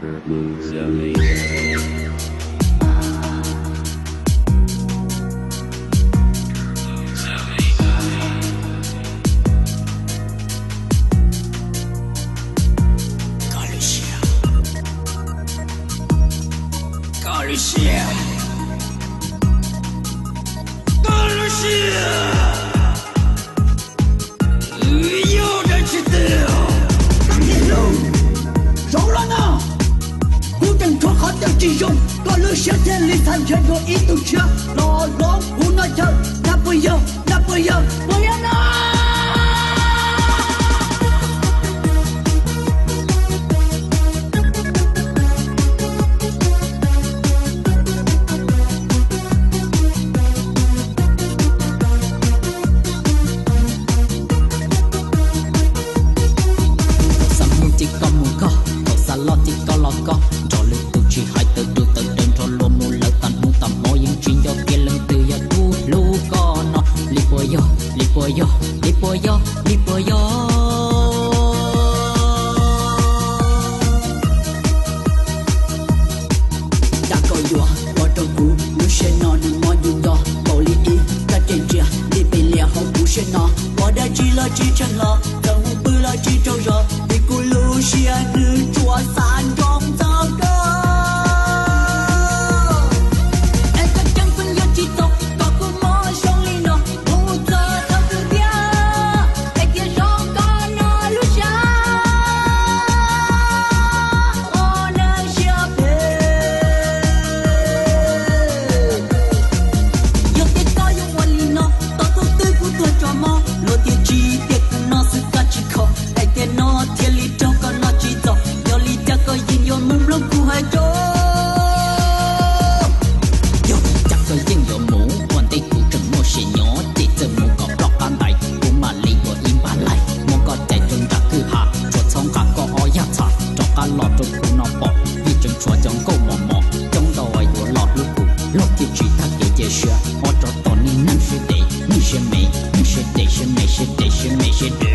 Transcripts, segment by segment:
Yog dab tsi tiag? Niam hluas, zoo los no, kuv tseem tshuav qhov twg tsis zoo, koj lub siab thiaj li txhaj ntshaw dua ib tug tshiab los hloov kuv noj chaw. Nab puas yog, nab puas yog, puas yog no? Thaum xav mus ces koj mus koj, thaum xav los ces koj los koj, nrog lwm tus tsis hais tawm tus tawm daws nrog luag mus lawm tag hnub tag hmo yeej tsis nco tias leej twg yog tus hlub koj no. Li puas yog, li puas yog, li puas yog, li puas yog? Cas koj yuav ua rau kuv lub siab no nws mob yus nco npaum li ib kab tseem ntsia li pes lias hauv kuv siab no. Ua dab tsi los tsis tshee hlo, txawm mus pw los tsis tsaug zog, vim kuv lub siab nws tsuas xav nrog txog koj. Es koj ceeb pheej yuav tsis txog kom kuv mob zoo li no, mus txog thaum twg thiab, es thiaj zoo koj no lub siab, o neeg siab phem. Yog tias koj yuav ua li no, tos thaum twg kuv tuag tso mob, luag thiaj tsis piav kuv no xwb koj tsis kho, es tiam no thiaj li raug koj no tsis txog, yog li cas koj yeej yuav mus mloog kuv hais rau. Yog li cas koj yeej yuav mus, ua ntej kuv tseem muaj sia nyob, ces txawm mus kom ploj qab ntais, kuv mam li ua ib npab laig muab koj cais rau nram kwj ha, tsuas txhob nqa koj ob yag txha rov qab los rau kuv no pom, vim tseem tshuav cov nkauj mos mos coob ntau yuav los hlub kuv, los thiaj tsis tag kev cia siab, ua rau tos nej neeg siab dev, neeg siab me, neeg siab dev, siab me, siab dev, siab me, siab dev.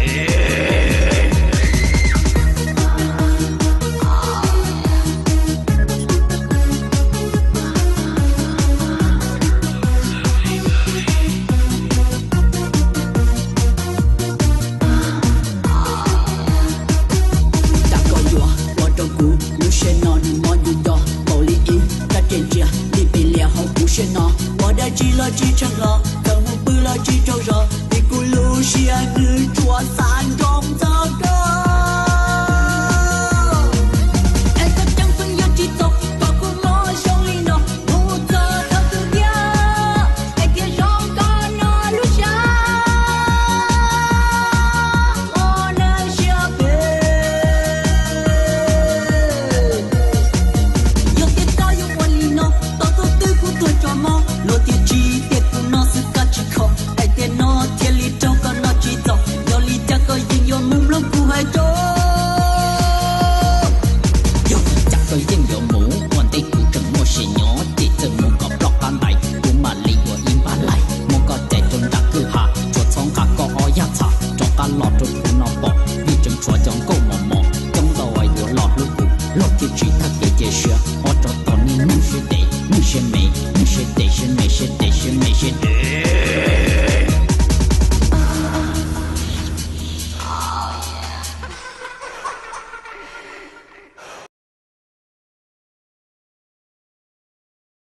Cas koj yuav ua rau kuv lub siab no nws mob yus nco npaum li ib kab tseem ntsia li pes lias hauv kuv siab no. Ua dab tsi los tsis tshee hlo, txawm mus pw los tsis tsaug zog, vim kuv lub siab nws tsuas xav nco